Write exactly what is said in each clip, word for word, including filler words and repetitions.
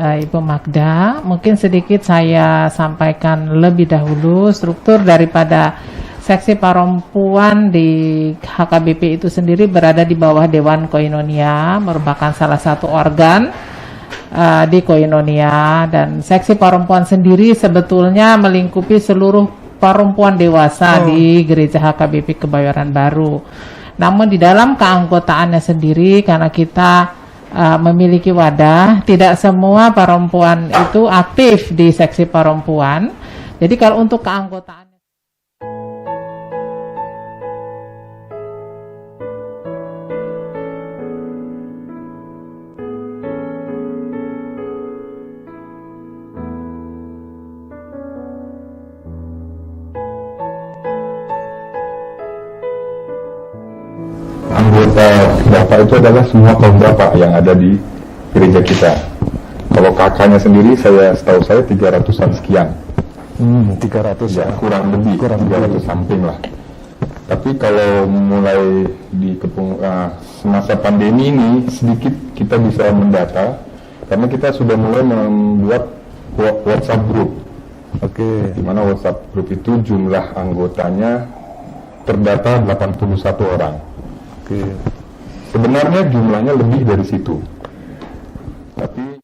Eh, Ibu Magda, mungkin sedikit saya sampaikan lebih dahulu struktur daripada seksi perempuan di H K B P itu sendiri berada di bawah Dewan Koinonia, merupakan salah satu organ, eh, di Koinonia, dan seksi perempuan sendiri sebetulnya melingkupi seluruh perempuan dewasa Oh. di Gereja H K B P Kebayoran Baru. Namun di dalam keanggotaannya sendiri, karena kita, eh, memiliki wadah, tidak semua perempuan itu aktif di seksi perempuan. Jadi kalau untuk keanggotaan Anggota Bapak itu adalah semua kaum Bapak yang ada di gereja kita. Kalau K K-nya sendiri, saya, setahu saya tiga ratusan sekian. Hmm, tiga ratus Ya, ya. kurang lebih, Kurang tiga ratus lebih. something lah. Tapi kalau mulai di kepung-, ah, semasa pandemi ini, sedikit kita bisa mendata, karena kita sudah mulai membuat wa-, WhatsApp group. Oke. Di mana WhatsApp group itu jumlah anggotanya terdata delapan puluh satu orang. Oke. Sebenarnya jumlahnya lebih dari situ. Tapi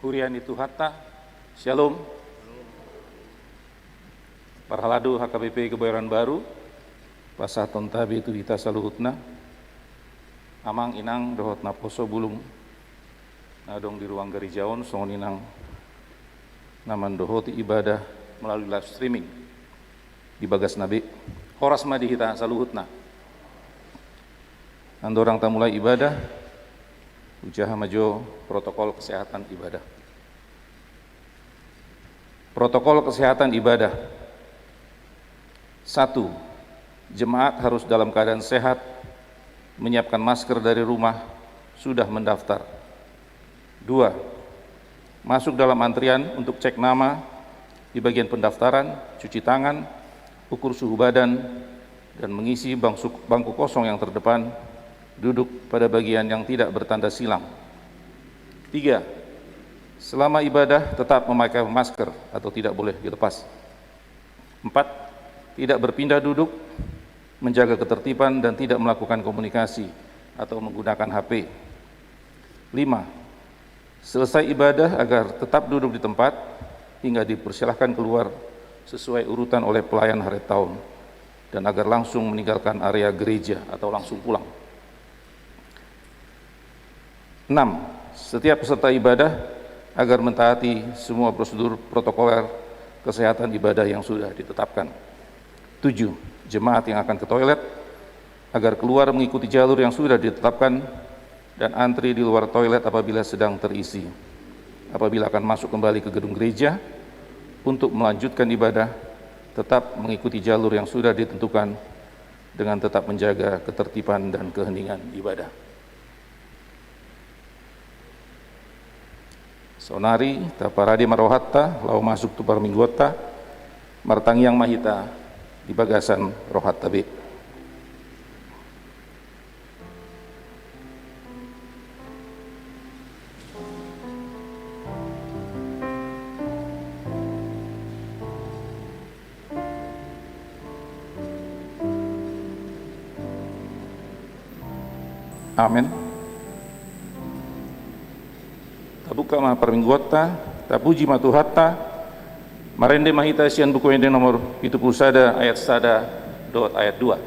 Huria ni Tuhanta, Shalom. Parhalado H K B P Kebayoran Baru, pasahathon tabe tu hita saluhutna, amang, inang, dohot naposo bulung na adong di ruang gareja on, songon i nang na mandohoti ibadah melalui live streaming di bagasna be. Horas ma di hita saluhutna. Andorang tamulai ibadah, hujaha ma jo protokol kesehatan ibadah. Protokol kesehatan ibadah. Satu, jemaat harus dalam keadaan sehat, menyiapkan masker dari rumah, sudah mendaftar. Dua, masuk dalam antrian untuk cek nama di bagian pendaftaran, cuci tangan, ukur suhu badan, dan mengisi bangsu-, bangku kosong yang terdepan, duduk pada bagian yang tidak bertanda silang. Tiga, selama ibadah tetap memakai masker atau tidak boleh dilepas. Empat, tidak berpindah duduk, menjaga ketertiban, dan tidak melakukan komunikasi atau menggunakan H P. Lima, selesai ibadah agar tetap duduk di tempat hingga dipersilahkan keluar sesuai urutan oleh pelayan hari tahun, dan agar langsung meninggalkan area gereja atau langsung pulang. Enam, setiap peserta ibadah agar mentaati semua prosedur protokoler kesehatan ibadah yang sudah ditetapkan. Tujuh, jemaat yang akan ke toilet agar keluar mengikuti jalur yang sudah ditetapkan dan antri di luar toilet apabila sedang terisi. Apabila akan masuk kembali ke gedung gereja untuk melanjutkan ibadah, tetap mengikuti jalur yang sudah ditentukan dengan tetap menjaga ketertiban dan keheningan ibadah. Saonari, taparade ma rohanta laho masuk tu parmingguonta, martangiang ma hita di bagasan rohanta be. Amen. Tabuka ma parmingguonta, tapuji ma Tuhanta, marende ma hita sian Buku Ende nomor pitu pulu sada ayat sada dohot ayat dua.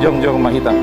Jongjong ma hita.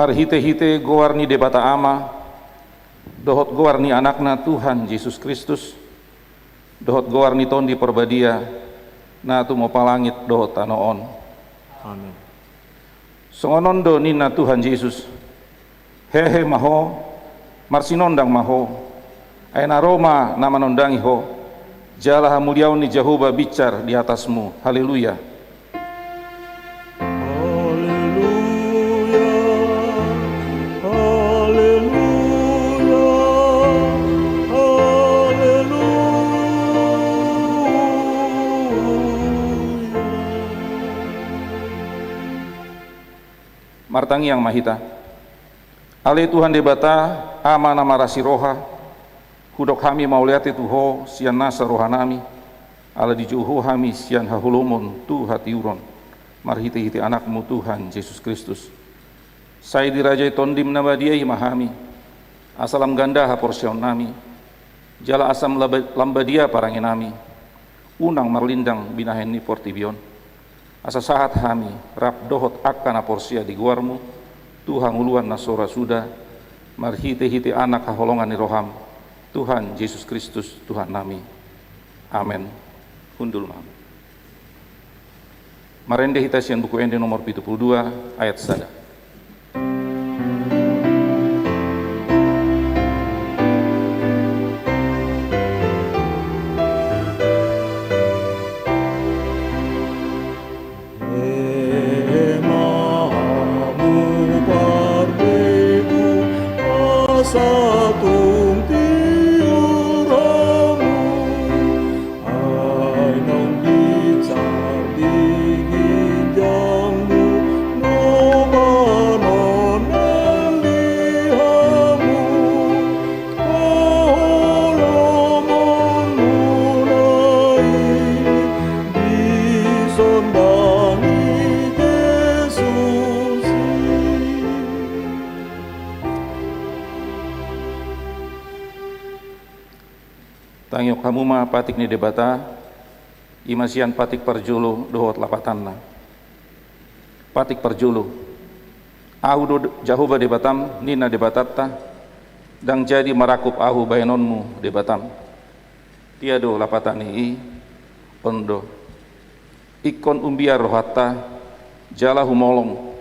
Marhitehite goar ni Debata Ama dohot goar ni Anakna Tuhan Jesus Kristus, dohot goar ni Tondi Parbadia, na tumopa langit dohot tano on. Amen. Songon on do ninna Tuhan Jesus: Hehe ma ho, marsinondang ma ho, ai na ro ma na manondangi ho, jala hamuliaon ni Jahowa binsar di atasmu. Haleluya! Haleluya, haleluya, haleluya. Martangiang ma hita. Ale Tuhan Debata, Ama na marasi roha, hudok hami mauliate tu Ho sian nasa rohanami, ala dijou Ho hami sian haholomon tu hatiuron, marhitehite Anakmu Tuhan Jesus Kristus. Sai dirajai Tondim na badia i ma hami, asa lam ganda haporseaonnami, jala asa lam ba-, lam badia parangenami, unang marlindang binahen ni portibi on. Asa sahat hami, rap dohot angka na porsea di goarmu, tu hangoluan na so ra suda, marhitehite Anak haholongan ni roham, Tuhan Jesus Kristus, Tuhannami. Amen. Hundul ma hami. Marende hita sian Buku Ende nomor pitu pulu dua, ayat sada. Hehe ma hamu parbegu, asa tung tiur hamu. Ai naung binsar di ginjangmu, nobanon nang di hamu, haholomon muna i disondangi Jesus i. Tangihon hamu ma patik ni Debata, i ma sian patik parjolo dohot lapatanna. Patik parjolo. Ahu do Jahowa Debatam, ninna Debatanta, ndang jadi marangkup ahu bahenonmu Debatam. Dia do lapatan ni i? On do. Ingkon umbiar rohanta, jala humolong,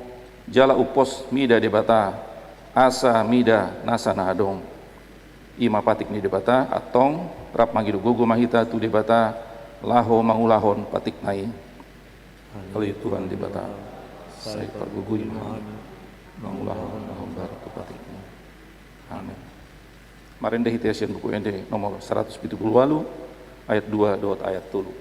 jala umpos mida Debata, asa mida nasa na adong. I ma patik ni Debata, antong rap mangido gogo ma hita tu Debata, laho mangulahon patikna i. Ale Tuhan Debata, sai pargogoi ma hami, mangulahon na hombar tu patikmu. Amen. Marende hita sian Buku Ende nomor saratus pitu pulu ualu, ayat dua dohot ayat tolu.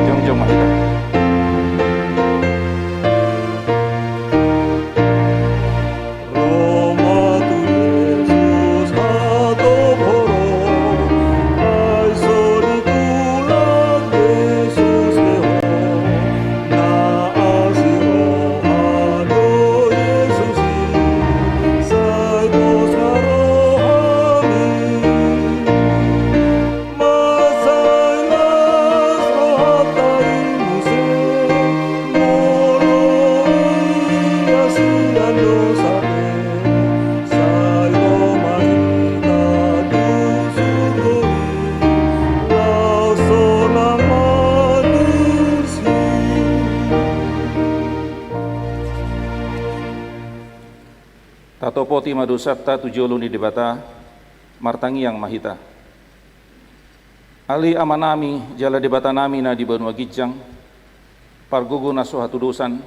Jongjong ma hita. Tatopoti ma dosanta tu jolo ni Debata, martangiang ma hita. Ale Amanami jala Debatanami na di banua ginjang, pargogo na so hatudosan,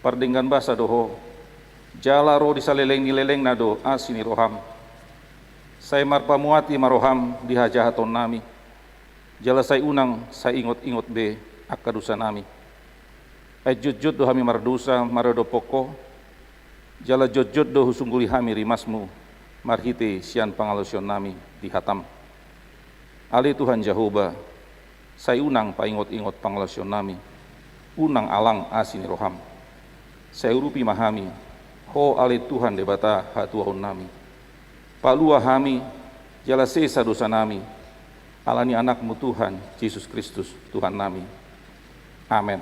pardenggan basa do Ho. Jala ro di saleleng ni lelengna do asi ni roham. Sai marpamuati ma roham di hajahatonnami. Jala sai unang sai ingot-ingot be angka dosanami. Ai jotjot do hami mardosa maradophon Ho, jala jotjot do husungguli hami rimasmu marhite sian pangalaosionnami di hatam. Ale Tuhan Jahowa, sai unang paingot-ingot pangalaosionnami, unang alang asi ni roham. Sai urupi ma hami, Ho ale Tuhan Debata hatuaonnami. Palua hami, jala sesa dosanami, ala ni Anakmu Tuhan Jesus Kristus, Tuhannami. Amen.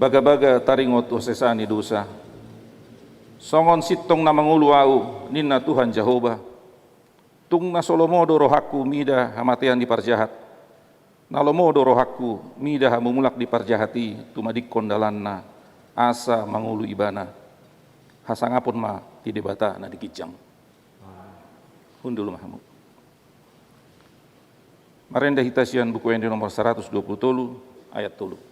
Bagabaga taringot tu hasesaan ni dosa. Songon sintong na mangolu ahu, ninna Tuhan Jahowa. Tung na so lomo do rohangku mida hamatean ni parjahat. Na lomo do rohangku mida hamumulak ni parjahat i tumadingkon dalanna, asa mangolu ibana. Hasangapon ma di Debata na di ginjang. Hundul ma hamu. Marende hita sian Buku Ende nomor saratus dua pulu tolu, ayat tolu.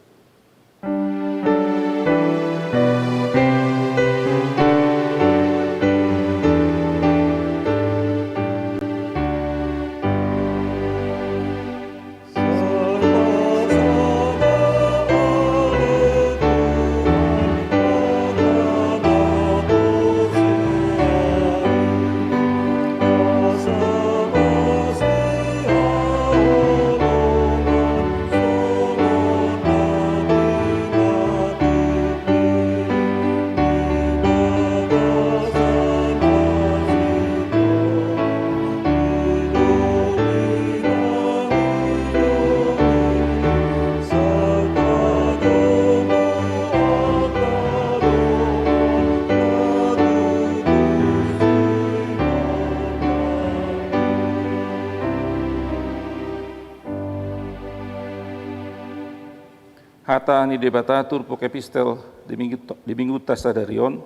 Hata ni Debata turpuk epistel di minggu, di mingguta sadari on,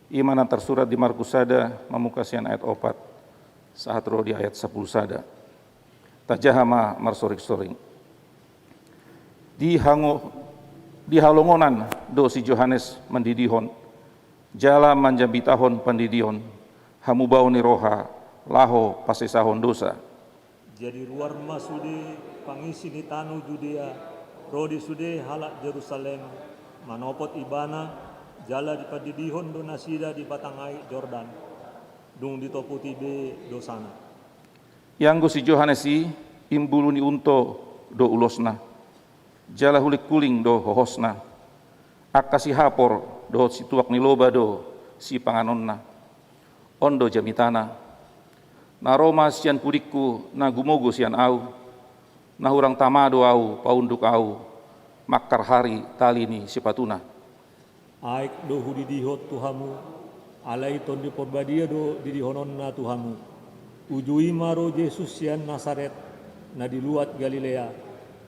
i ma na tarsurat di Markus sada mamungka sian ayat opat sahat ro di ayat sapuluh sada. Tajaha ma marsoring-soring. Di hango-, di halongonan do si Johannes mandidihon, jala manjambitahon pandidion, hamubaon ni roha, laho pasesahon dosa. Jadi ruar ma sude pangisi ni tano Judea, ro di sude halak Jerusalem, manopot ibana, jala dipandidihon do nasida di batang aek Jordan, dung ditoputi be dosana. Ianggo si Johannes i, imbulu ni unto do ulosna, jala hulinghuling do hohosna, angka sihapor dohot situak ni loba do sipanganonna. On do jamitana. Na ro ma sian pudingku na gumogo sian ahu, na hurang tama do ahu paunduk ahu, mangkarhari tali ni sipatuna. Aek do hudidihon tu hamu, alai Tondi Porbadia do didihononna tu hamu. Uju i ma ro Jesus sian Nasaret, na di luat Galilea.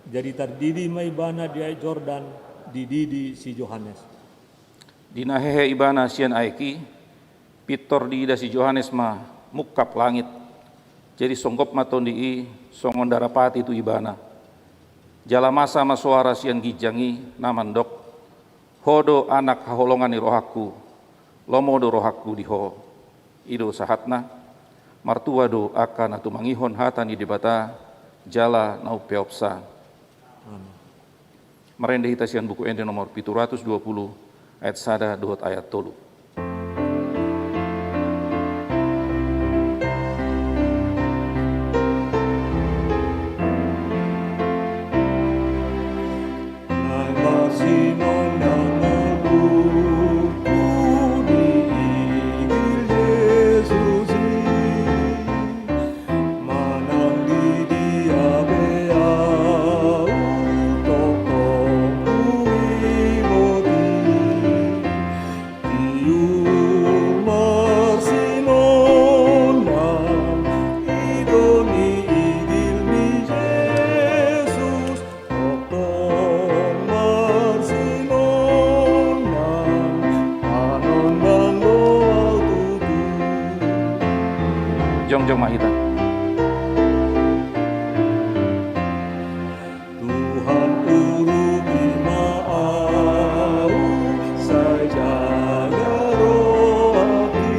Jadi tardidi ma ibana di aek Jordan, dididi si Johannes. Di na hehe ibana sian aek i, pintor diida si Johannes ma mungkap langit. Jadi songgop ma tondi i songon darapati tu ibana. Jala masa ma soara sian ginjang i na mandok, Ho do Anak haholongan ni rohangku, lomo do rohangku di Ho. I do sahatna. Martua do angka na tumangihon hata ni Debata, jala na umpeopsa. Amen. Marende hita sian Buku Ende nomor pitu ratus dua pulu, ayat sada dohot ayat tolu. Jongjong ma hita. Tuhan, urupi ma ahu, sai jaga rohangki,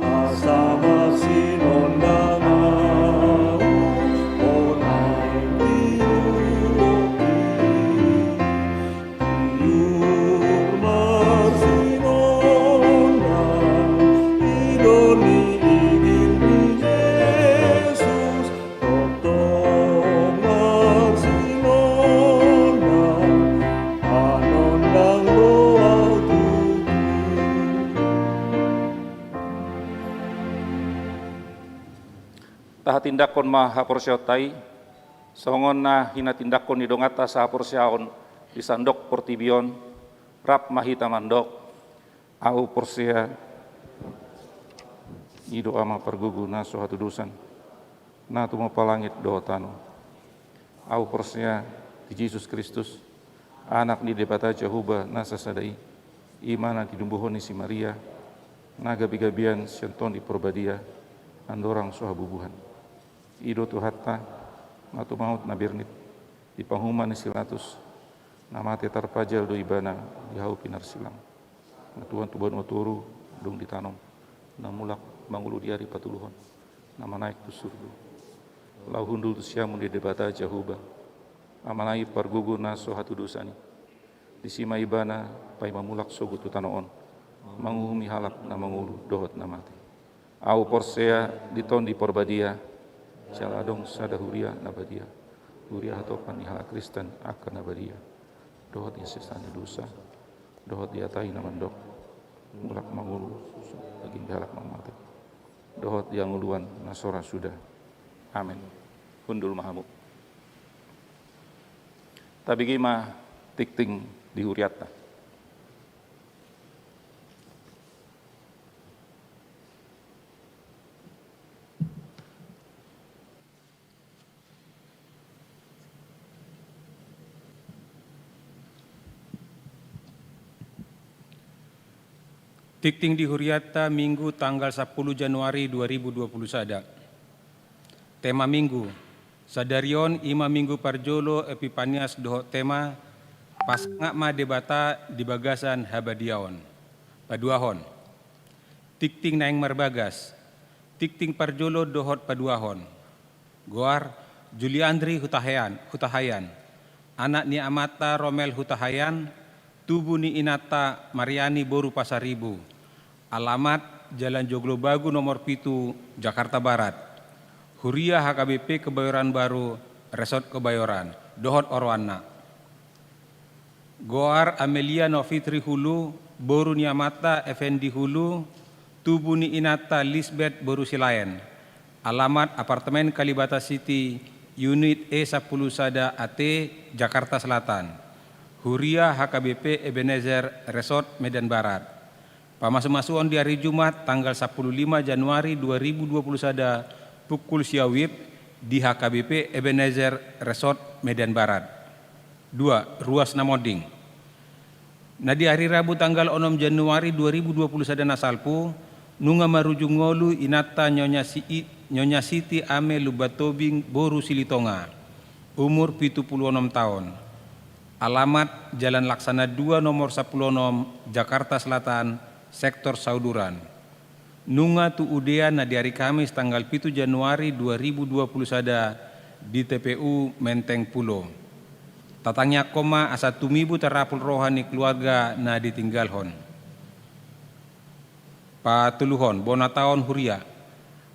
asa marsinondang ahu, naeng di uhurhon. Tiur marsinondang, i do nidok ni Jesus, tongtong marsinondang, manondang do ahu tutu. Tahatindanghon ma haporseaonta i, songon na hinatindanghon ni donganta sahaporseaon di sandok portibi on, rap ma hita mandok: Ahu porsea i do Ama pargogo na so hatudosan, na tumompa langit dohot tano. Ahu porsea di Jesus Kristus, Anak ni Debata Jahowa na sasada i, i ma na tinumbuhon ni si Maria, na gabegabean sian Tondi Porbadia, andorang so habubuhan. I do Tuhanta, na tumaon na bernit di panguhuman ni si Pilatus, na mate tarpajal do Ibana di hau pinarsilang, na tuan tu banua toru, dung ditanom, na mulak mangolu di ari patoluhon, na manaek tu surgo, laho hundul tu siamun ni Debata Jahowa, Amana i pargogo na so hatudosan i. Disi ma Ibana paima mulak sogot tu tano on, manguhumi halak na mangolu dohot na mate. Ahu porsea di Tondi Porbadia, jala adong sada huria na badia, huria hatopan ni halak Kristen angka na badia, dohot di hasesaan ni dosa, dohot di hata i na mandok, mulak mangolu daging ni halak na mate, dohot di hangoluan na so ra suda. Amen. Hundul ma hamu. Tabege ma tingting di hurianta. Tingting di hurianta, Minggu tanggal sampulu Januari dua ribu dua pulu sada. Tema Minggu sadari on i ma Minggu parjolo Epipanias dohot tema: Pasangap ma Debata di bagasan habadiaon. Paduahon. Tingting naeng marbagas. Tingting parjolo dohot paduahon. Goar: Juliandri Hutahaean, Hutahaean, anak ni amanta Romel Hutahaean, tubu ni inanta Mariani boru Pasaribu. Alamat: Jalan Joglobagu nomor pitu, Jakarta Barat. Huria H K B P Kebayoran Baru, Resort Kebayoran, dohot oroanna. Goar: Amelia Novitri Hulu, boru ni amanta Effendi Hulu, tubu ni inanta Lisbeth boru Silaen. Alamat: Apartemen Kalibata City, unit E sampulu sada A T, Jakarta Selatan. Huria H K B P Ebenezer, Resort Medan Barat. Pamasumasuon di ari Jumat tanggal sampulu lima Januari dua ribu dua pulu sada, pukul sia WIB di H K B P Ebenezer, Resort Medan Barat. Dua, ruas na monding. Na di ari Rabu tanggal onom Januari dua ribu dua pulu sada na salpu, nunga marujung ngolu inanta Nyonya Si-, Nyonya Siti Ame Lumbantobing boru Silitonga, umur pitu pulu onom taon. Alamat: Jalan Laksana dua nomor sampulu onom, Jakarta Selatan, sektor Sauduran. Nunga tuudea na di ari Kamis tanggal pitu Januari dua ribu dua pulu sada di T P U Menteng Pulo. Tatangiangkon ma asa tumibu tarapul roha ni keluarga na ditinggalhon. Patoluhon, bona taon huria.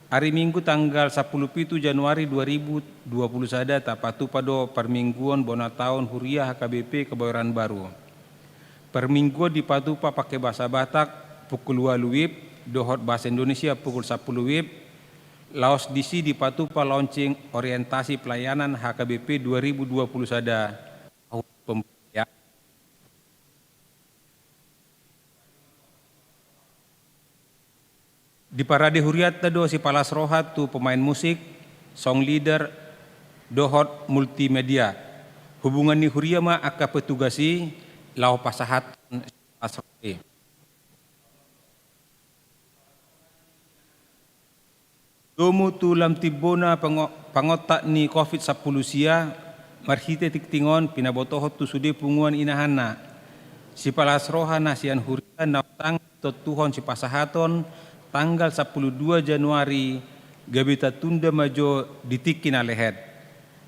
Ari Minggu tanggal sampulu pitu Januari dua ribu dua pulu sada tapatupa do parmingguon bona taon huria H K B P Kebayoran Baru. Parmingguon dipatupa pake bahasa Batak pukul ualu WIB dohot bahasa Indonesia pukul sampulu WIB, laos disi dipatupa launching orientasi pelayanan H K B P dua ribu dua pulu sada tahun pemberdayaan. Diparade hurianta do sipalas roha tu pemain musik, song leader, dohot multimedia. Hubungan ni huria ma angka petugas i laho pasahathon sipalas roha i. Domu tu lam timbona pango-, pangontak ni covid sampulu sia, marhite tingting on pinabotohon tu sude punguan inahanna, sipalas roha na sian huria na tanggal tontuhon sipasahaton tanggal sampulu dua Januari, gabe tatunda ma jo di tingki na lehet.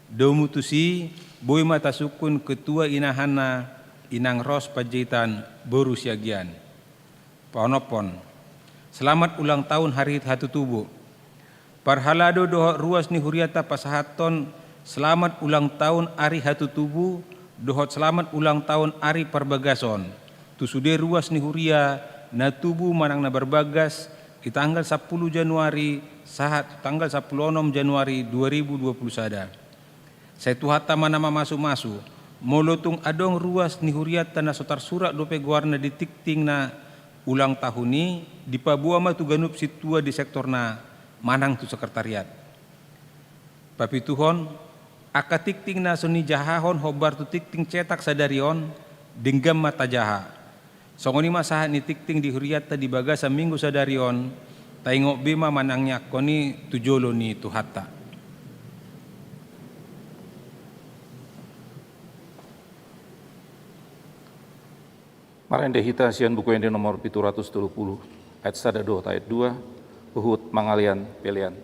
Domu tusi, boi ma tasungkun ketua inahanna, Inang Ros Panjaitan boru Siagian. Paonomhon. Selamat ulang tahun hari hatutubu. Parhalado dohot ruas ni hurianta pasahathon selamat ulang tahun ari hatutubu dohot selamat ulang tahun ari parbagason tu sude ruas ni huria na tubu manang na marbagas di tanggal sampulu Januari sahat tanggal sampulu onom Januari dua ribu dua pulu sada. Sai Tuhanta ma na mamasumasu, molo tung adong ruas ni hurianta na so tarsurat dope goarna di tingting na ulang tahun i, dipaboa ma tu ganup sintua di sektorna manang tu sekretariat. Papituhon, angka tingting na so nijahahon hombar tu tingting cetak sadari on, denggan ma tajaha. Songon i ma sahat ni tingting di hurianta di bagasan minggu sadari on, taingot be ma manangiangkon i tu jolo ni Tuhanta. Marende hita sian Buku Ende nomor pitu ratus tolu pulu, ayat sada dohot ayat dua, huhut mangalean pelean.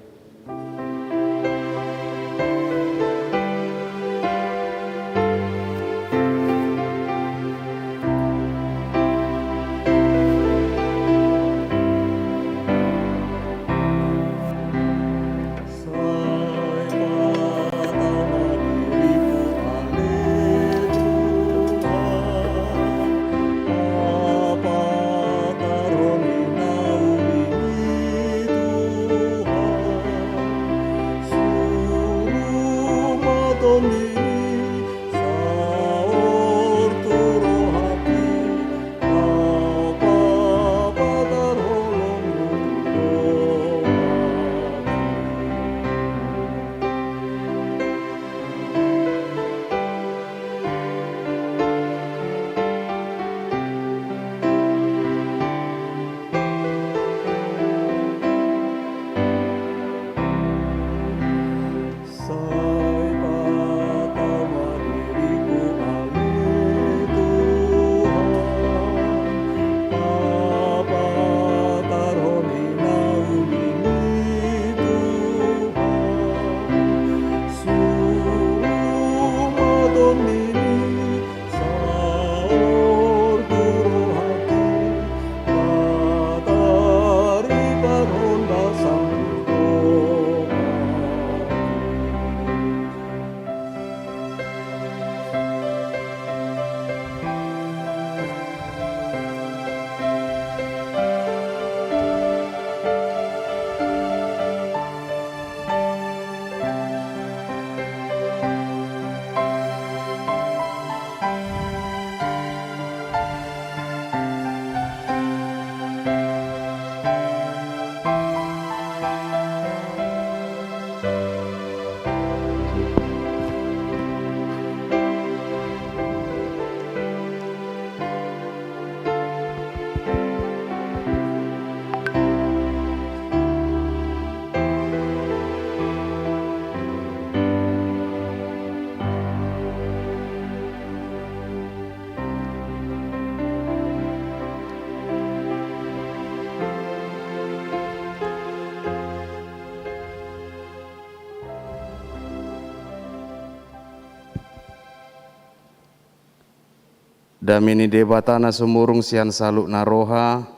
Dame ni Debata na sumurung sian saluhutna roha,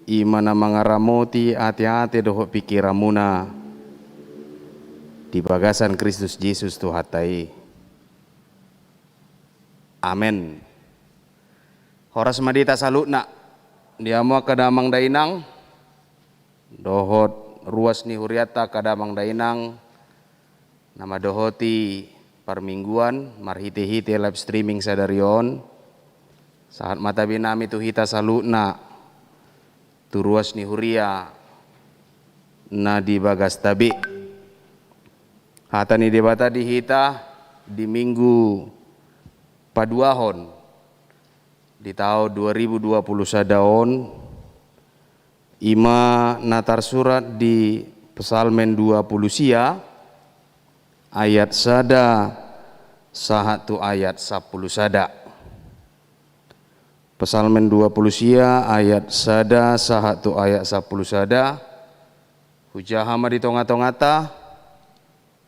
i ma na mangaramoti ateate dohot pingkiranmuna di bagasan Kristus Jesus Tuhanta i. Amen. Horas ma di hita saluhutna, di hamu angka damang dainang, dohot ruas ni hurianta angka damang dainang, na mandohoti parmingguan, marhitehite live streaming sadari on. Sahat ma tabe nami tu hita saluhutna, tu ruas ni huria na di bagasta be. Hata ni Debata di hita di minggu paduahon di taon dua ribu dua pulu sada on, I ma na tarsurat di Psalmen dua pulu sia, ayat sada sahat tu ayat sampulu sada. Psalmen dua pulu sia ayat sada sahat tu ayat sampulu sada. Hujaha ma di tonga-tonganta,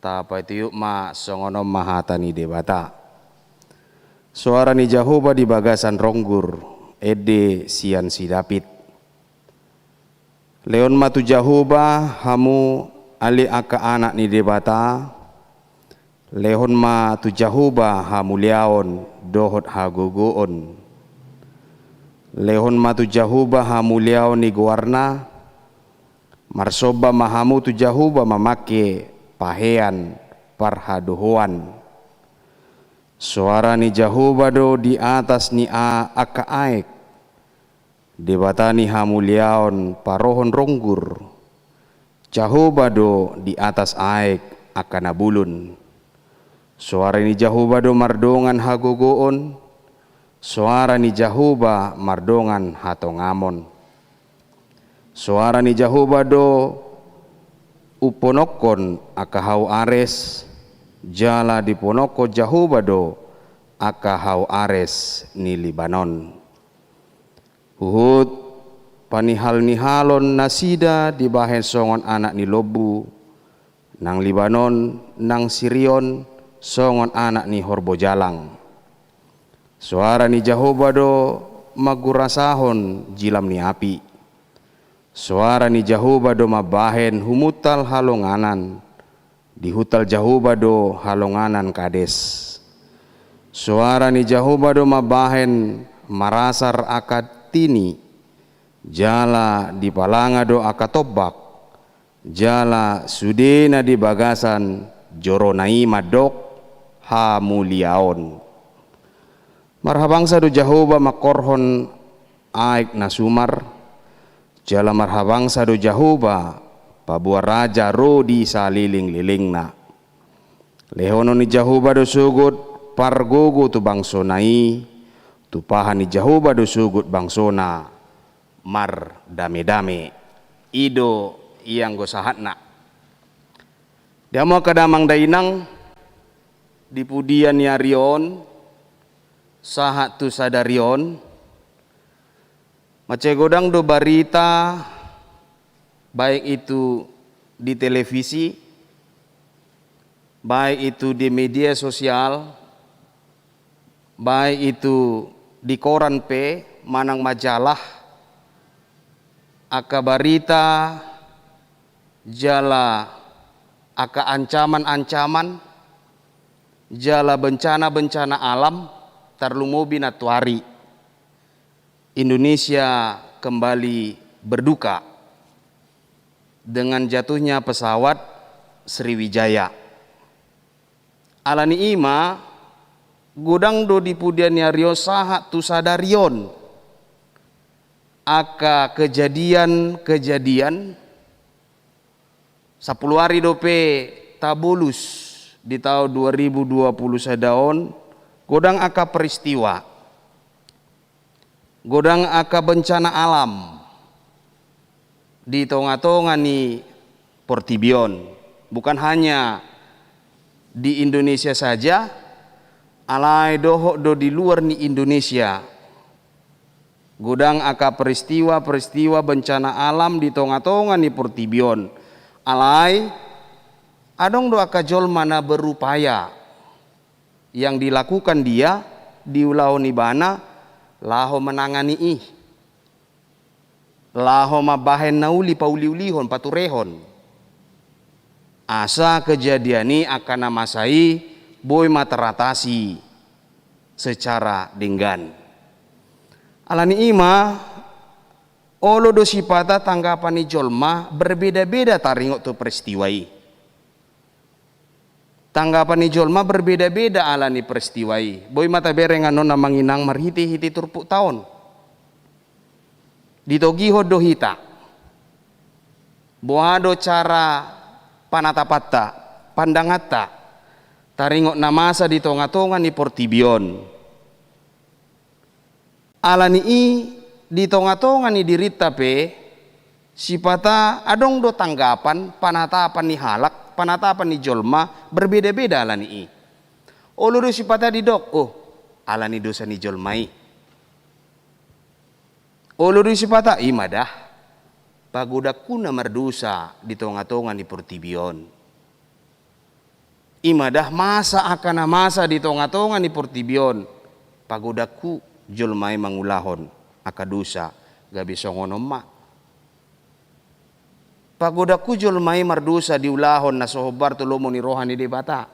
tapaihut ma songon on ma hata ni Debata. Soara ni Jahowa di bagasan ronggur, ende sian si David. Lehon ma tu Jahowa hamu ale angka anak ni Debata, lehon ma tu Jahowa hamuliaon dohot hagogoon. Lehon ma tu Jahowa hamuliaon ni goarna, marsomba ma hamu tu Jahowa mamangke pahean parhadohoan. Soara ni Jahowa do di atas ni a-, angka aek, Debata ni hamuliaon parohon ronggur. Jahowa do di atas aek angka na bulun. Soara ni Jahowa do mardongan hagogoon, soara ni Jahowa mardongan hatongamon. Soara ni Jahowa do umponokkon angka hau Ares, jala diponokkon Jahowa do angka hau Ares ni Libanon. Huhut panihal-nihalon nasida dibahen songon anak ni lombu, nang Libanon, nang Sirion, songon anak ni horbo jalang. Soara ni Jahowa do manggurasahon jilam ni api. Soara ni Jahowa do mambahen humuntal halonganan, dihuntal Jahowa do halonganan Kades. Soara ni Jahowa do mambahen marasar angka tini, jala dipalanga do angka tombak, jala sude na di bagasan jorona i mandok hamuliaon. Marhabangsa do Jahowa mangkorhon aek na sumar, jala marhabangsa do Jahowa paboa raja ro di salelenglelengna. Lehonon ni Jahowa do sogot pargogo tu bangsona i, tumpahan ni Jahowa do sogot bangsona mardamedame. I do ianggo sahatna. Di hamu angka damang dainang, di pudian ni ari on, sahat tu sadari on, mansai godang do barita, baik itu di televisi, baik itu di media sosial, baik itu di koran pe manang majalah, angka barita jala angka ancaman-ancaman jala bencana-bencana alam, tarlumobi nantoari Indonesia kembali berduka dengan jatuhnya pesawat Sriwijaya. Ala ni i ma, godang do di pudian ni ari on sahat tu sadari on angka kejadian-kejadian, sampulu ari dope tabolus di taon dua ribu dua pulu sada on, godang angka peristiwa, godang angka bencana alam di tonga-tonga ni portibi on. Bukan hanya di Indonesia saja, alai dohot do di luar ni Indonesia. Godang angka peristiwa-peristiwa bencana alam di tonga-tonga ni portibi on. Alai, adong do angka jolma na berupaya yang dilakukan dia, diulahon ibana, laho menangani i. Laho mambahen na uli pauliulihon, paturehon. Asa kejadian i angka na masa i boi ma teratasi secara denggan. Ala ni i ma, olo do sipata tanggapan ni jolma berbeda-beda taringot tu peristiwa i. Tanggapan ni jolma berbeda-beda ala ni peristiwa i. Boi ma tabereng annon amang inang marhite-hite turpukta on. Ditogihon do hita. Boha do cara panatapanta, pandanganta, taringot na masa di tonga-tonga ni portibi on. Ala ni i di tonga-tonga ni dirinta pe, Sipata adong do tanggapan, panatapan ni halak, panatapan ni jolma, berbeda-beda ala ni i. Olo do sipata didok, oh, ala ni dosa ni jolma i. Olo do sipata, i ma dah, pagodangku na mardosa di tonga-tonga ni portibi on. I ma dah masa angka na masa di tonga-tonga ni portibi on, pagodangku jolma i mangulahon angka dosa, gabe songon on ma. Pagodangku jolma i mardosa diulahon na so hombar tu lomo ni roha ni Debata,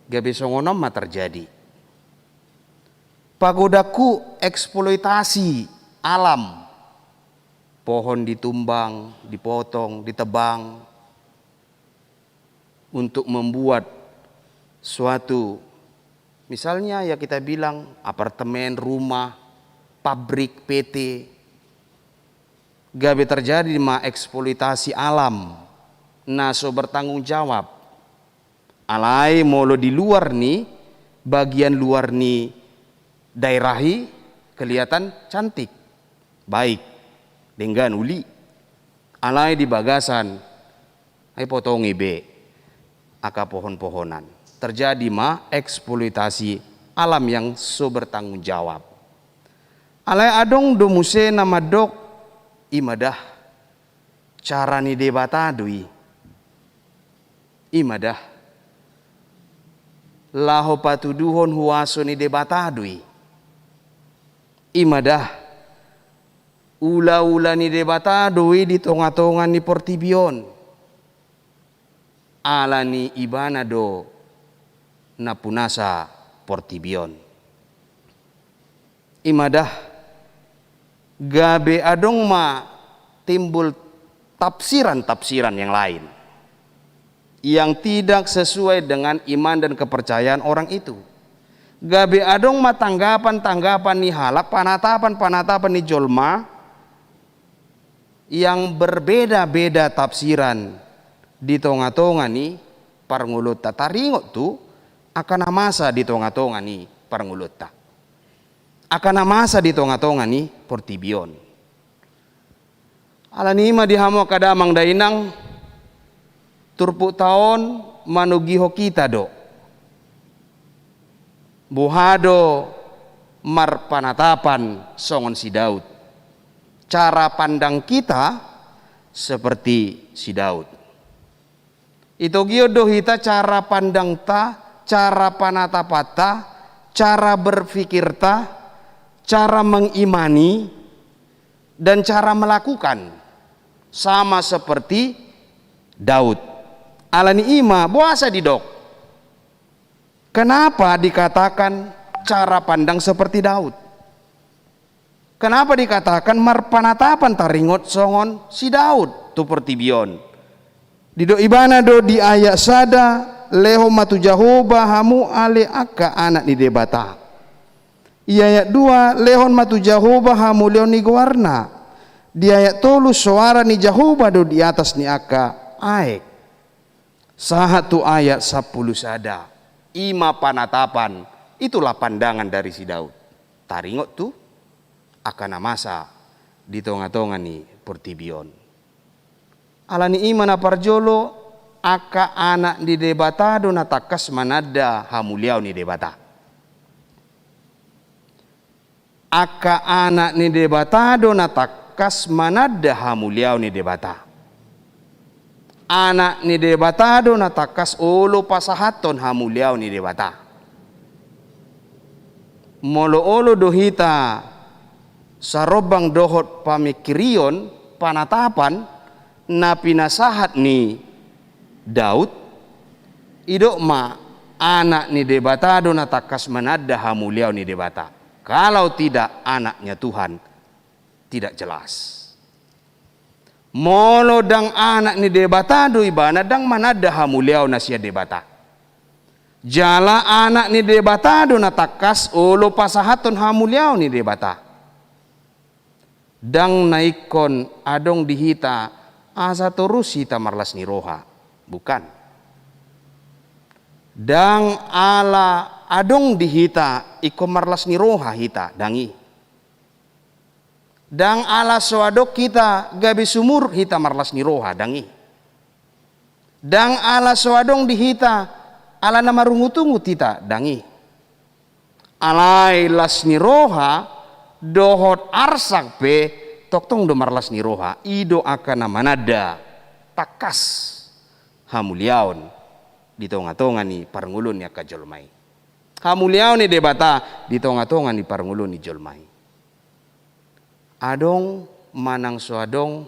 gabe songon on ma tarjadi. Pagodangku eksploitasi alam, pohon ditumbang, dipotong, ditebang, untuk membuat suatu, misalnya ya kita bilang apartemen, rumah, pabrik, P T, gabe terjadi ma eksploitasi alam na so bertanggung jawab. Alai molo di luar ni, bagian luar ni daerah i kelihatan cantik, baik, denggan, uli. Alai di bagasan, ai potongi be angka pohon-pohonan. Terjadi ma eksploitasi alam yang so bertanggung jawab. Alai adong do muse na mandok, i ma dah cara ni Debata do i. I ma dah laho patuduhon huaso ni Debata do i. I ma dah ula-ula ni Debata do i di tonga-tonga ni portibi on. Ala ni Ibana do na punasa portibi on. I ma dah gabe adong ma timbul tafsiran-tafsiran yang lain yang tidak sesuai dengan iman dan kepercayaan orang itu. Gabe adong ma tanggapan-tanggapan ni halak, panatapan-panatapan ni jolma yang berbeda-beda tafsiran di tonga-tonga ni parngoluonta. Taringot tu angka na masa di tonga-tonga ni parngoluonta, angka na masa di tonga-tonga ni portibi on. Ala ni i ma di hamu angka damang dainang, turpukta on manogihon hita do boha do marpanatapan songon si Daud. Cara pandang kita seperti si Daud. Itogihon do hita cara pandangta, cara panatapanta, cara berpikirta, cara mengimani, dan cara melakukan sama seperti Daud. Ala ni i ma boasa didok, kenapa dikatakan cara pandang seperti Daud? Kenapa dikatakan marpanatapan taringot songon si Daud tu portibi on? Didok ibana do di ayat sada, lehon ma tu Jahowa hamu ale angka anak ni Debata. Di ayat dua, lehon ma tu Jahowa hamuliaon ni goarna. Di ayat tolu, soara ni Jahowa do di atas ni angka aek. Sahat tu ayat sampulu sada, i ma panatapan, itulah pandangan dari si Daud. Taringot tu angka na masa di tonga-tonga ni portibi on. Ala ni i ma na parjolo, angka anak ni Debata do na tangkas mananda hamuliaon ni Debata. Angka anak ni Debata do na tangkas mananda hamuliaon ni Debata. Anak ni Debata do na tangkas olo pasahathon hamuliaon ni Debata. Molo olo do hita sarombang dohot pamingkirion, panatapan na pinasahat ni Daud, didok ma, anak ni Debata do na tangkas mananda hamuliaon ni Debata. Kalau tidak anaknya Tuhan, tidak jelas. Molo ndang anak ni Debata do ibana, ndang mananda hamuliaon na sian Debata. Jala anak ni Debata do na tangkas olo pasahathon hamuliaon ni Debata. Ndang na ingkon adong di hita asa torus hita marlas ni roha. Bukan. Ndang ala adong di hita ingkon marlas ni roha hita, ndang i. Ndang ala so adong hita gabe sumurut hita marlas ni roha, ndang i. Ndang ala so adong di hita ala na marungutungut hita, ndang i. Alai las ni roha dohot arsak pe tongtong do marlas ni roha. I do angka na mananda tangkas hamuliaon di tongatonga ni parngoluon ni angka jolma i. Hamuliaon ni Debata di tongatonga ni parngoluon ni jolma i. Adong manang so adong,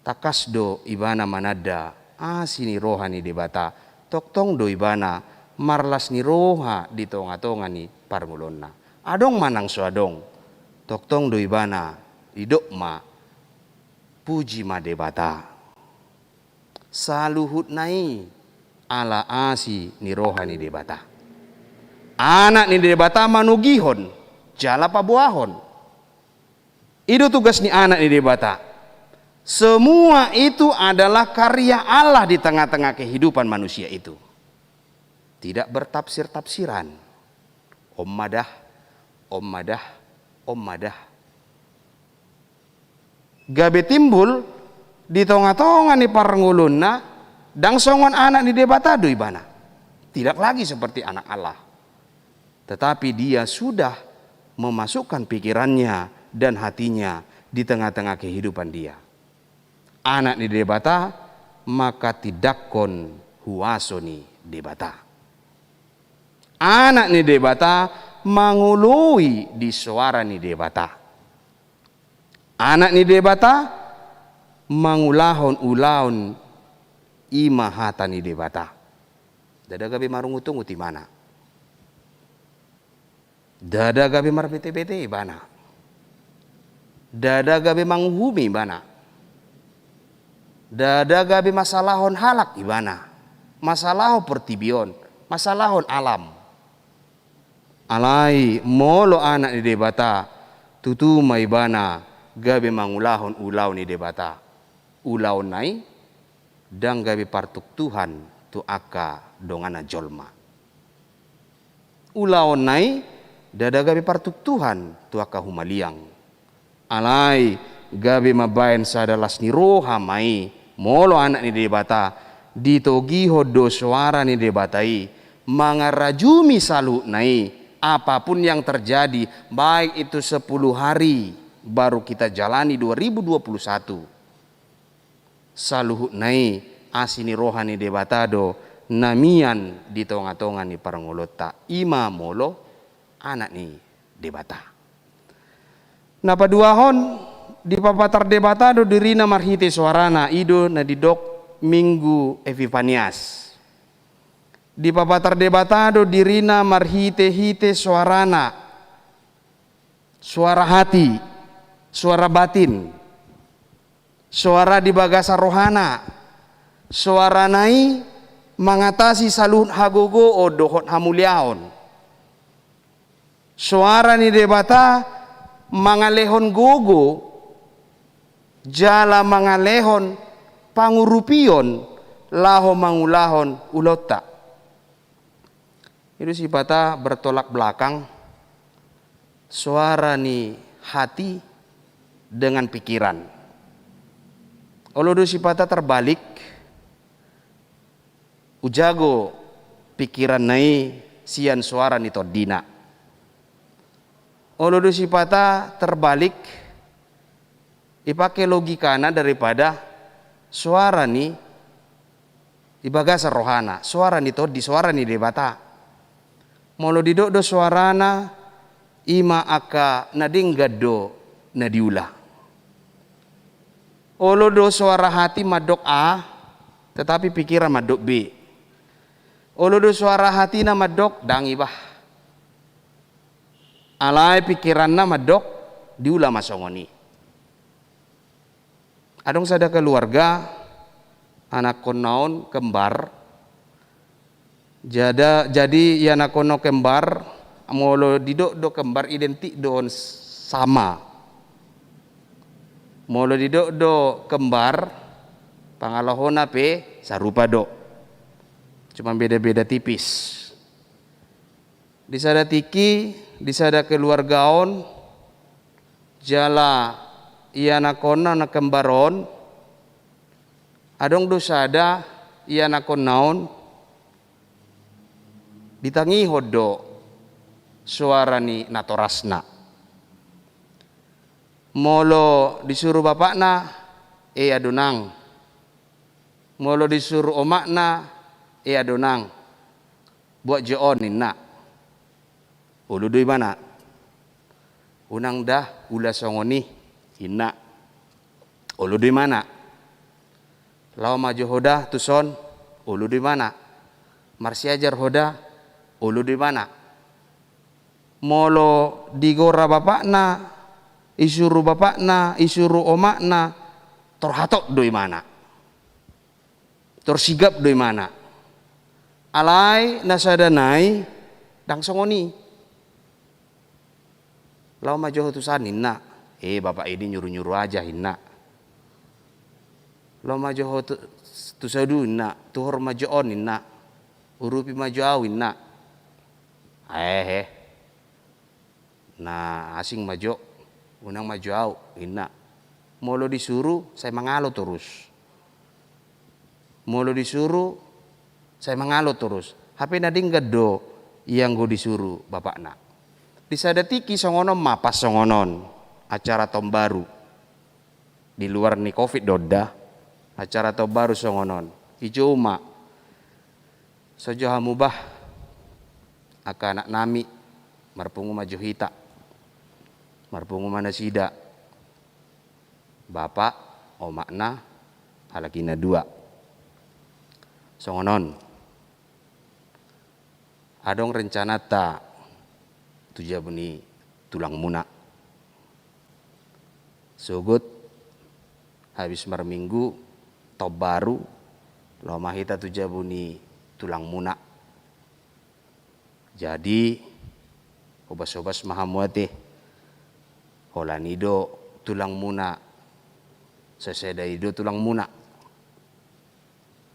tangkas do ibana mananda asi ni roha ni Debata, tongtong do ibana marlas ni roha di tongatonga ni parngoluonna. Adong manang so adong, tongtong do ibana didok ma, puji ma Debata. Saluhutna i ala asi ni roha ni Debata. Anak ni Debata manogihon jala paboahon. I do tugas ni Anak ni Debata. Semua itu adalah karya Allah di tengah-tengah kehidupan manusia itu. Tidak bertafsir-tafsiran. Om madah, om madah, om madah. Gabe timbul di tongatonga ni parngoluonna, ndang songon anak ni Debata do ibana. Tidak lagi seperti anak Allah. Tetapi dia sudah memasukkan pikirannya dan hatinya di tengah-tengah kehidupan dia. Anak ni Debata manghatindanghon huaso ni Debata. Anak ni Debata mangoloi di soara ni Debata. Anak ni Debata mangulahon ulaon, i ma hata ni Debata. Ndada gabe marungutungut ibana. Ndada gabe marbetebete ibana. Ndada gabe manguhumi ibana. Ndada gabe masalahon halak ibana. Masalahon portibi on. Masalahon alam. Alai molo anak ni Debata, tutu ma ibana gabe mangulahon ulaon ni Debata. Ulaonna i ndang gabe partuktuhan tu angka donganna jolma. Ulaonna i ndada gabe partuktuhan tu angka humaliang. Alai gabe mambaen sada las ni roha ma i, molo anak ni Debata, ditogihon do soara ni Debata i, mangarajumi saluhutna i, apapun yang terjadi, baik itu sepuluh hari baru kita jalani dua ribu dua puluh satu. Saluhutna i asi ni roha ni Debata do na mian di tongatonga ni parngoluonta, i ma molo anak ni Debata. Na paduahon, dipapatar Debata do dirina marhite soarana, i do na didok Minggu Epifanias. Dipapatar Debata do dirina marhitehite soarana, soara hati, soara batin, soara di bagasan rohana. Soarana i mangatasi saluhut hagogoon dohot hamuliaon. Soara ni Debata mangalehon gogo jala mangalehon pangurupion laho mangulahon ulaonta. I do sipata bertolak belakang soara ni hati dengan pikiran. Olo do sipata terbalik, ujago pikiranna i sian soara ni tondina. Olo do sipata terbalik, ipake logikana daripada soara ni di bagasan rohana, soara ni tondi, soara ni Debata. Molo didok do soarana, i ma angka na denggan do na diula. Olo do soara hati mandok A, tetapi pikiran mandok B. Olo do soara hatina mandok ndang i bah. Alai pikiranna mandok diula ma songon i. Adong sada keluarga, anakkonna on kembar. Jada, jadi ianakkonna on kembar, molo didok do kembar identik do on sama. Molo didok do kembar, pangalahona pe sarupa do. Cuma beda-beda tipis. Di sada tingki, di sada keluarga on, Jala ianakhonna na kembar on, adong do sada ianakhonna on, ditangihon do soara ni natorasna. Molo disuru bapakna, ea do nang. Molo disuru omakna, ea do nang. Buat jo on, ninna. Olo do imana. Unang da ula songon i, ninna. Olo do imana. Laho ma jo ho da tuson, olo do imana. Marsiajar ho da, olo do imana. Molo digora bapakna, isuru bapakna, isuru omakna, tor hatop do imana. Tor sigap do imana. Alai na sada nai ndang songon i. Laho ma jo ho tusan, ninna. Eh, bapak ini nyuruh-nyuruh aja, ninna. Laho ma jo ho tu, tu sodu, ninna. Tuhor ma jo on, ninna. Urupi ma jo au, ninna. Ehe. Na asing ma jo, unang ma jo au, ninna. Molo disuru, sai mangalo torus. Molo disuru, sai mangalo torus. Hape na denggan do i anggo disuru bapakna. Di sada tingki songon on ma, pas songon on, acara taon baru. Di luar ni covid do da, acara taon baru songon on. I jo ma. Songon i hamu bah, angka anak nami, marpungu ma jo hita. Marpungu ma nasida. Bapak, omakna, halak i na dua. Songon on. Adong rencananta tu jabu ni tulangmuna. Sogot habis marminggu, taon baru, laho ma hita tu jabu ni tulangmuna. Jadi, hobas-hobas ma hamu ate. Holan i do tulangmuna, sasada i do tulangmuna.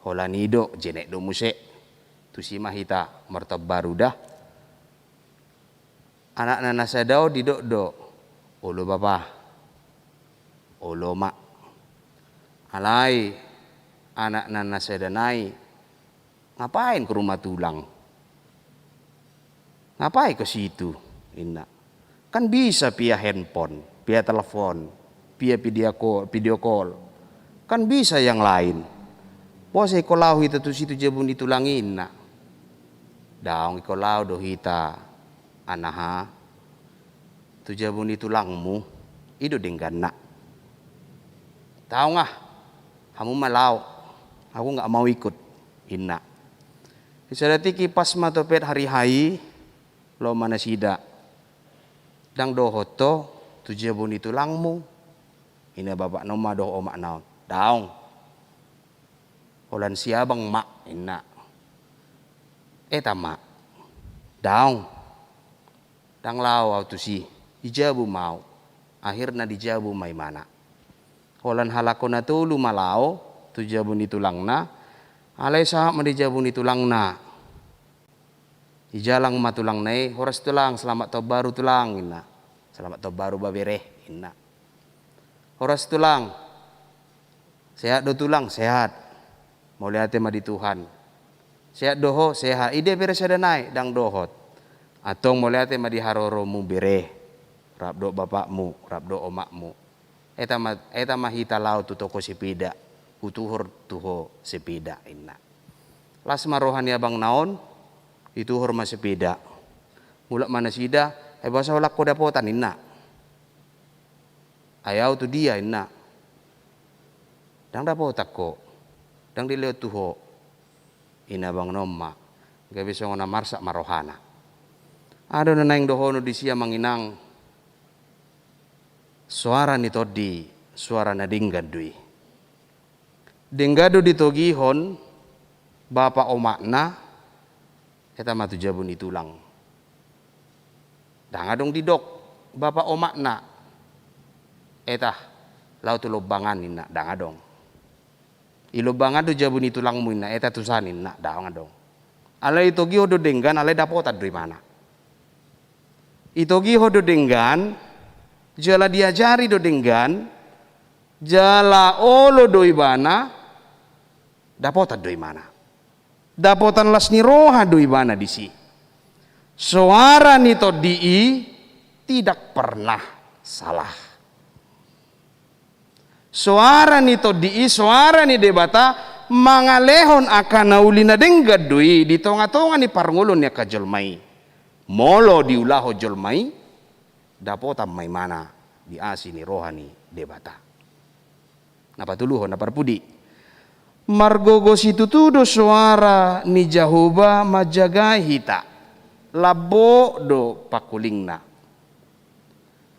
Holan i do, jenek do muse. Tusi ma hita martaon baru da. Anakna na sada on didok do, olo bapa, olo ma. Alai anakna na sada nai, ngapain ke rumah tulang? Ngapain ke situ, ninna. Kan bisa via handphone, via telepon, via video call, video call. Kan bisa yang lain. Boasa ingkon laho hita tu situ jabu ni tulang i, ninna. Daong, ingkon laho do hita, anaha, tu jabu ni tulangmu, i do dengganna. Daong ah, hamu ma laho, aku nggak mau ikut, ninna. Di sada tingki pas ma topet hari H I, laho ma nasida. Ndang dohot ho tu jabu ni tulangmu, ninna bapakna on ma dohot omakna on. Daong. Holan siabang ma, ninna. Eta ma. Daong. Ndang laho au tusi. Di jabu ma au. Akhirna di jabu ma imana. Holan halak on na tolu ma laho tu jabu ni tulangna. Alai sahat ma di jabu ni tulangna. Dijalang ma tulangna i, "Horas tulang, selamat taon baru tulang," ninna. "Selamat taon baru babere," ninna. "Horas tulang. Sehat do tulang?" "Sehat." "Mauliate ma di Tuhan. Sehat do ho?" "Sehat." "Ida bere sada nai?" "Ndang dohot." "Antong mauliate ma di haroromu bere. Rap dohot bapakmu, rap dohot omakmu. Eta ma, eta ma hita laho tu toko sepeda. Hutuhor tu ho sepeda," ninna. Las ma roha ni abangna on, dituhor ma sepeda. Mulak ma nasida, "Ai boasa holan ho dapotan?" ninna. "Ai au tu dia?" ninna. "Ndang dapotan ho, ndang dilehon tu ho," ninna abangna on ma. Gabe songon na marsak ma rohana. Adong do na naeng dohonon disi amang inang, soara ni tondi, soara na denggan do i. Denggan do ditogihon bapa omakna, eta ma tu jabu ni tulang. Ndang adong didok bapa omakna, "Eta, laho tu lombangan," ninna, ndang adong. "I lombangan do jabu ni tulangmu," ninna, "eta tusan," ninna, ndang adong. Alai ditogihon do denggan, alai dapotan do imana. Ditogihon do denggan, Jala diajari do denggan, jala olo do ibana, dapotan do ibana. Dapotan las ni roha do ibana disi. Soara ni Tondi i tidak pernah salah. Soara ni Tondi i, soara ni Debata, mangalehon angka na uli na denggan do i di tonga-tonga ni parngoluon ni angka jolma i. Molo diulahon jolma i, dapotan ma ibana di asi ni roha ni Debata. Na patoluhon, na parpudi. Margogo situtu do soara ni Jahowa manjagai hita. Lambok do pangkulingna.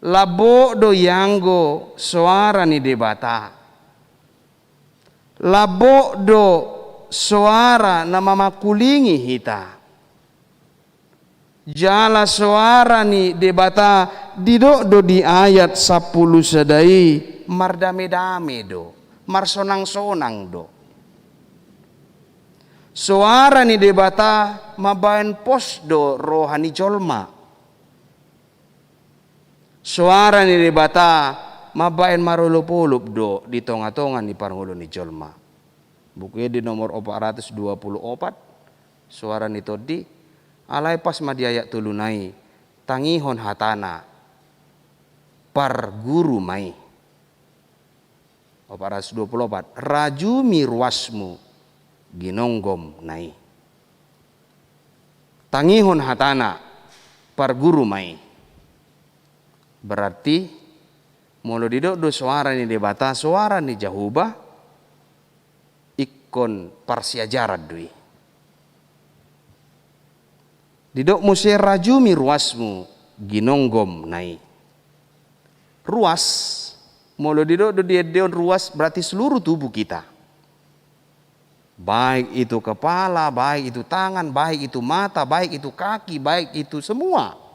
Lambok do ianggo soara ni Debata. Lambok do soara na mamangkulingi hita. Jala soara ni Debata didok do di ayat sampulu sada i, mardame-dame do, marsonang-sonang do. Soara ni Debata mambahen pos do roha ni jolma. Soara ni Debata mambahen marolop-olop do di tonga-tonga ni parngoluon ni jolma. Buku Ende nomor opat ratus dua pulu opat, soara ni Tondi, alai pas ma di ayat tolu nai, tangihon hatana, parguru ma i. Opat ratus dua pulu opat, rajumi ruasmu, ginonggom na i. Tangihon hatana, parguru ma i. Berarti, molo didok do soara ni Debata, soara ni Jahowa, ingkon parsiajaran do i. Didok muse rajumi ruasmu, ginonggom na i. Ruas, molo didok do di ende on ruas, berarti seluruh tubuh kita. Baik itu kepala, baik itu tangan, baik itu mata, baik itu kaki, baik itu semua.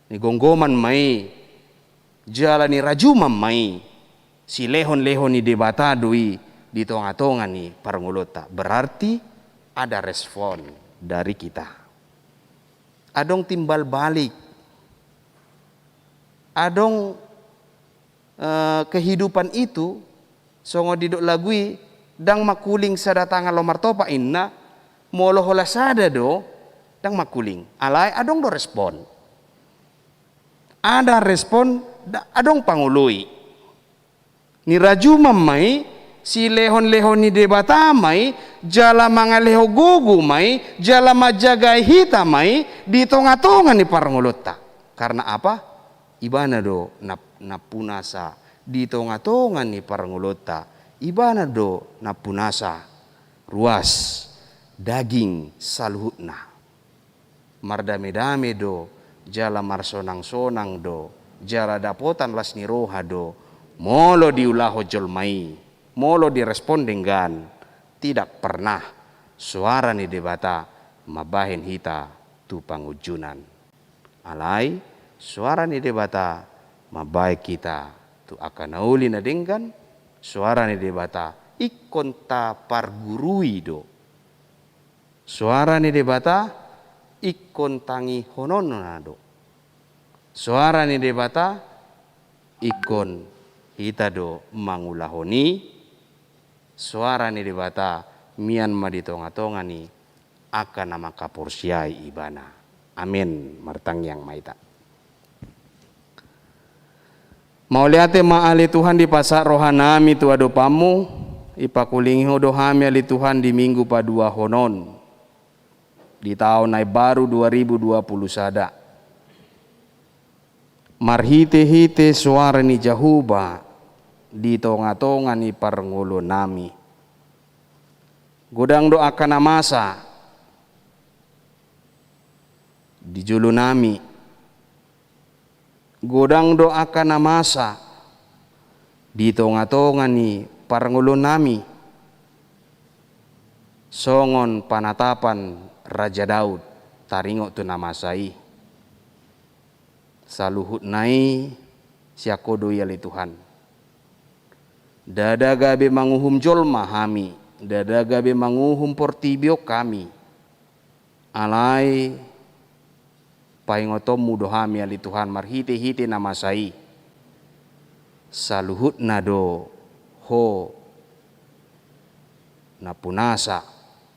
Nigomgoman ma i, jala nirajuman ma i, silehon-lehon ni Debata do i di tonga-tonga ni parngoluonta. Berarti ada respon dari kita. Adong timbal balik. Adong eh, kehidupan itu, songon didok lagu i, ndang mangkuling sada tangan laho martopak inna, molo holan sada do, ndang mangkuling. Alai adong do respon. Ada respon, da-, adong pangoloi. Nirajuman ma i, silehon-lehon ni Debata ma i, jala mangalehon gogo ma i, jala manjagai hita ma i, di tonga-tonga ni parngoluonta. Karena apa? Ibana do na, nampunasa di tonga-tonga ni parngoluonta, ibana do nampunasa ruas daging saluhutna. Mardame-dame do, jala marsonang-sonang do, jala dapotan las ni roha do, molo diulahon jolma i, molo direspon denggan, tidak pernah soara ni Debata mambahen hita tu pangunjunan. Alai, soara ni Debata mambahen hita tu angka na uli na denggan, soara ni Debata ingkon tapargurui do. Soara ni Debata ingkon tangihononna do. Soara ni Debata ingkon hita do mangulahon i, soara ni Debata mian ma di tonga-tonga ni angka na mangkaporseai ibana. Amen. Martangiang ma hita. Mauliate ma ale Tuhan dipasahat rohanami tu adopanmu, ipakulingi ho do hami ale Tuhan di minggu paduahon on di taon na imbaru dua ribu dua puluh sada. Marhite-hite soara ni Jahowa di tonga-tonga ni parngoluonnami. Godang do angka na masa di jolonami. Godang do angka na masa di tonga-tonga ni parngoluonnami. Songon panatapan Raja Daud, taringot tu na masa i. Saluhutna i sian Ho do i ale Tuhan. Ndada gabe manguhum jolma hami, ndada gabe manguhum portibi on hami. Alai paingotonmu do hami ale Tuhan marhite-hite na masa i. Saluhutna do Ho nampunasa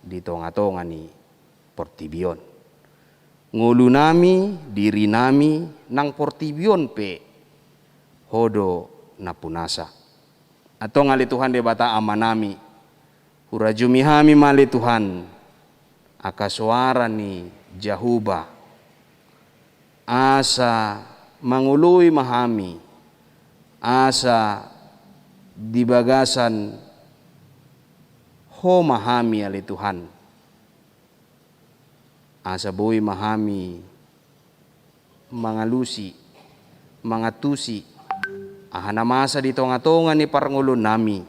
di tonga-tonga ni portibi on. Ngolunami, dirinami, nang portibi on pe Ho do nampunasa. Antong ale Tuhan Debata Amanami, hurajumi hami ma ale Tuhan angka soara ni Jahowa, asa mangoloi ma hami, asa di bagasan Ho ma hami ale Tuhan, asa boi ma hami mangalusi, mangantusi aha na masa di tonga-tonga ni parngoluonnami.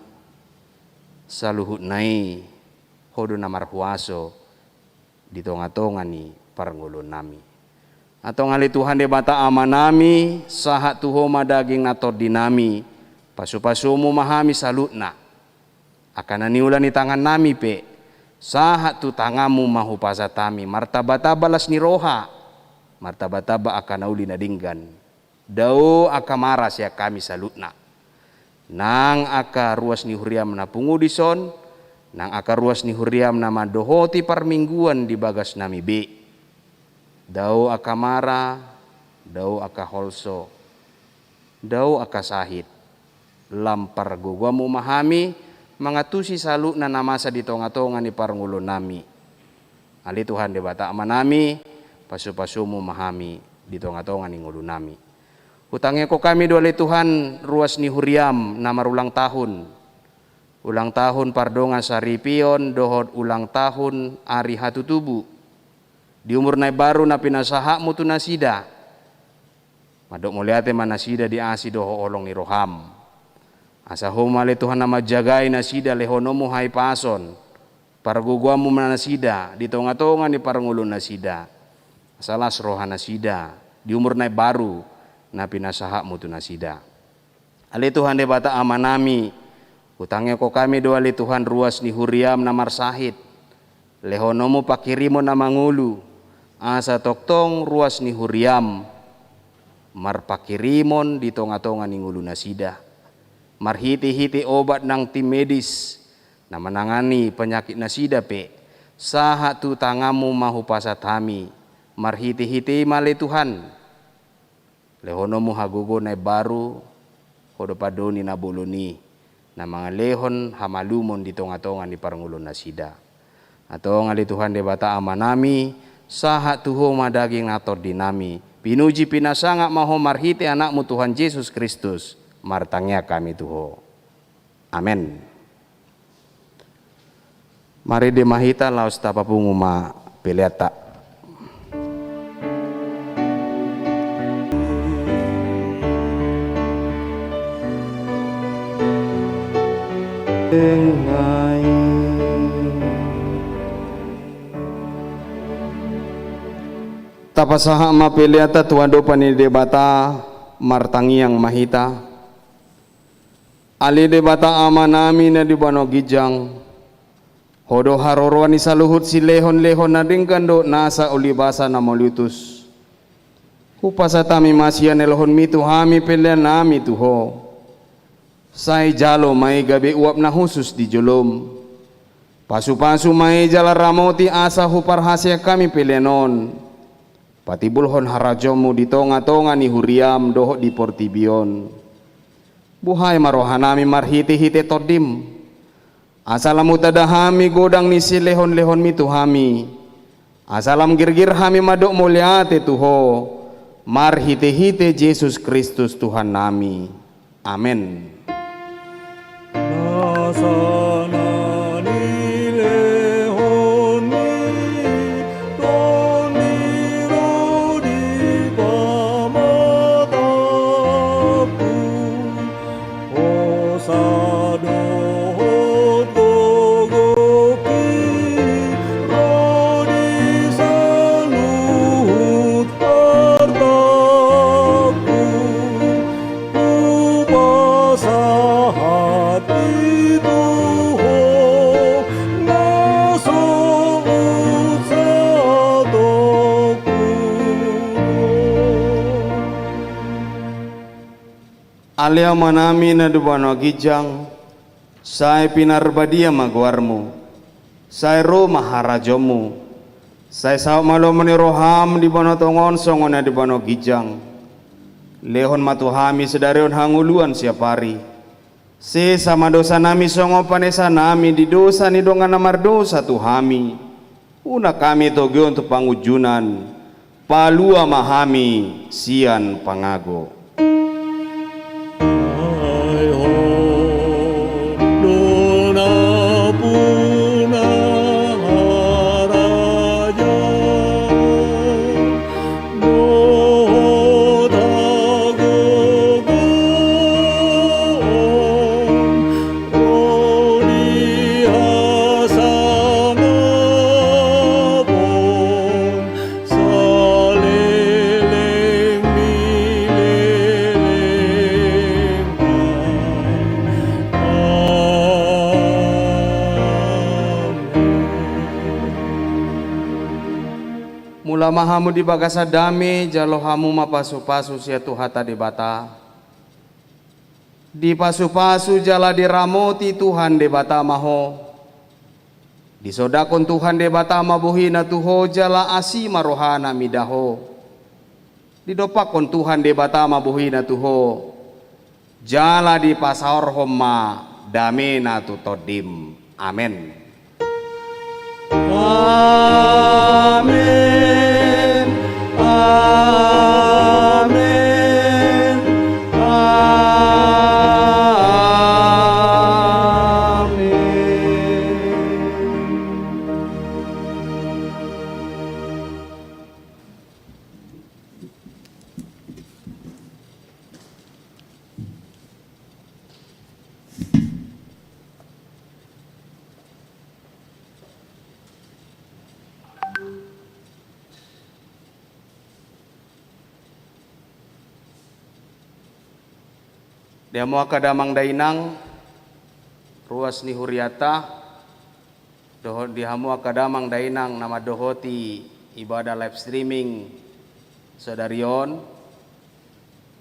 Saluhutna i Ho do na marhuaso di tonga-tonga ni parngoluonnami. Antong ale Tuhan Debata Amanami, sahat tu Ho ma daging nang tondinami, pasu-pasuMu ma hami saluhutna. Angka na niula ni tangannami pe, sahat tu tanganMu ma hupasahat hami, martamba-tamba las ni roha, martamba-tamba angka na uli na denggan. Dao angka mara sian hami saluhutna. Nang angka ruas ni huriaM na pungu dison, nang angka ruas ni huriaM na mandohoti parmingguan di bagasnami be. Dao angka mara, dao angka holso, dao angka sahit. Lam pargogoanMu ma hami mangantusi saluhutna na masa di tonga-tonga ni parngoluonnami. Ale Tuhan Debata Amanami, pasu-pasuMu ma hami di tonga-tonga ni ngolunami. Hutangihon hami do ale Tuhan ruas ni huriaM na marulang tahun. Ulang tahun pardongansaripeon dohot ulang tahun ari hatutubu. Di umur na imbaru na pinasahatMu tu nasida. Mandok mauliate ma nasida di asi dohot holong ni rohaM. Asa Ho ma ale Tuhan na manjagai nasida, lehononMu hahipason, pargogoanMu ma nasida di tonga-tonga ni parngoluonnasida. Asa las rohanasida di umur na imbaru na pinasahatMu tu nasida. Ale Tuhan Debata Amanami, hutangihon hami do ale Tuhan ruas ni huriaM na marsahit. LehononMu pangkirimon na mangolu, asa tongtong ruas ni huriaM marpangkirimon di tonga-tonga ni ngolunasida. Marhite-hite obat nang tim medis na manangani panyakitnasida pe, sahat tu tanganMu ma hupasahat hami, marhite-hite i ma ale Tuhan. LehononMu hagogoon na imbaru, Ho do pandoni na bolon i, na mangalehon hamalumon di tonga-tonga ni parngoluonnasida. Antong ale Tuhan Debata Amanami, sahat tu Ho ma daging nang tondinami, pinuji pinasangap ma Ho marhite AnakMu Tuhan Jesus Kristus, martangiang hami tu Ho. Amen. Marende ma hita laos tapapungu ma peleanta. Tapasahat ma peleanta tu adopan ni Debata, martangiang ma hita. Ale Debata Amanami na di banua ginjang, Ho do haroroan ni saluhut silehon-lehon na denggan dohot nasa ulibasa na mauliutus. Hupasahat hami ma sian lehonMi tu hami peleannami tu Ho. Sai jalo ma i gabe uap na hushus di joloM. Pasu-pasu ma i jala ramoti asa huparhaseang hami pelean on. Patimbulhon harajaonMu di tonga-tonga ni huriaM dohot di portibi on. Buhai ma rohanami marhite-hite TondiM. Asa lam hutanda hami godang ni silehon-lehonMi tu hami. Asa lam girgir hami mandok mauliate tu Ho. Marhite-hite Jesus Kristus Tuhannami. Amen. Nasa na nilehonMi, Tondi ro di pamatangku, hosa dohot gogongki, ro di saluhut artangku. Hupasahat i tu Ale Amanami na di banua ginjang, sai pinarbadia ma goarMu, sai ro ma harajaonMu, sai saut ma lomo ni rohaM di banua tonga on songon na di banua ginjang. Lehon ma tu hami sadari on hangoluan siapari. Sesa ma dosanami songon panesanami di dosa ni dongan na mardosa tu hami. Unang hami togihon tu pangunjunan, palua ma hami sian pangago. Ai Ho do nampuna harajaon dohot hagogoon, ro di hasangapon saleleng ni lelengna. Amen. Mula ma hamu di bagasan dame, jalo hamu ma pasupasu sian Tuhanta Debata. Dipasupasu jala diramoti Tuhan Debata ma ho. Disondangkon Tuhan Debata ma bohiNa tu ho jala asi ma rohaNa mida ho. Didompakkon Tuhan Debata ma bohiNa tu ho, jala dipasaorhon ma dameNa tu tondim. Amen. Amen. Amen. Amen. Di hamu angka damang dainang, ruas ni hurianta, dohot di hamu angka damang dainang na mandohoti ibadah live streaming sadari on.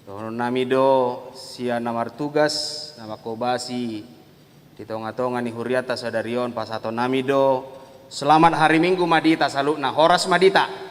Dohononnami do sian na martugas, na manghobasi di tongatonga ni hurianta sadari on, pasahatonnami do selamat hari Minggu ma di hita saluhutna. Horas ma di hita.